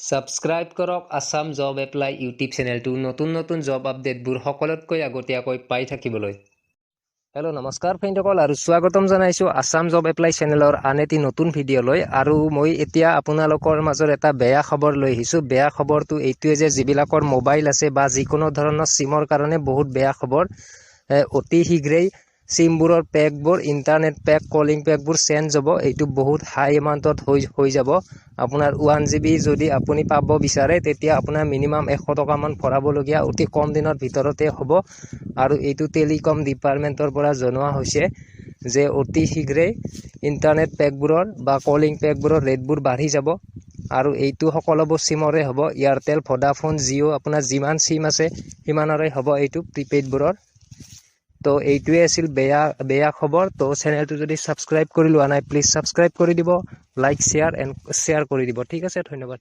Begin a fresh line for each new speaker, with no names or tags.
Subscribe কৰক Assam job apply YouTube চেনেলটো নতুন নতুন জব আপডেটবোৰ সকলোতকৈ আগতীয়াকৈ পাই থাকিবলৈ। হেল্ল', নমস্কাৰ ফ্ৰেণ্ডসকল আৰু স্বাগতম জনাইছোঁ আছাম জব এপ্লাই চেনেলৰ আন এটি নতুন ভিডিঅ'লৈ। আৰু মই এতিয়া আপোনালোকৰ মাজত এটা বেয়া খবৰ লৈ আহিছোঁ। বেয়া খবৰটো এইটোৱে যে যিবিলাকৰ মোবাইল আছে বা যিকোনো ধৰণৰ চিমৰ কাৰণে বহুত বেয়া খবৰ। অতি শীঘ্ৰেই চিমবোৰৰ পেকবোৰ, ইণ্টাৰনেট পেক, কলিং পেকবোৰ চেঞ্জ হ'ব। এইটো বহুত হাই এমাউণ্টত হৈ যাব। আপোনাৰ 1 জিবি যদি আপুনি পাব বিচাৰে, তেতিয়া আপোনাৰ মিনিমাম 100 টকামান ভৰাবলগীয়া অতি কম দিনৰ ভিতৰতে হ'ব। আৰু এইটো টেলিকম ডিপাৰ্টমেণ্টৰ পৰা জনোৱা হৈছে যে অতি শীঘ্ৰেই ইণ্টাৰনেট পেকবোৰৰ বা কলিং পেকবোৰৰ ৰেটবোৰ বাঢ়ি যাব। আৰু এইটো সকলোবোৰ চিমৰে হ'ব, এয়াৰটেল, ভোডাফোন, জিঅ', আপোনাৰ যিমান চিম আছে সিমানৰে হ'ব এইটো প্ৰিপেইডবোৰৰ। তো এইটোৱে আছিল বেয়া বেয়া খবৰ। তো চেনেলটো যদি ছাবস্ক্ৰাইব কৰি লোৱা নাই, প্লিজ ছাবস্ক্ৰাইব কৰি দিব, লাইক, শ্বেয়াৰ এণ্ড শ্বেয়াৰ কৰি দিব। ঠিক আছে, ধন্যবাদ।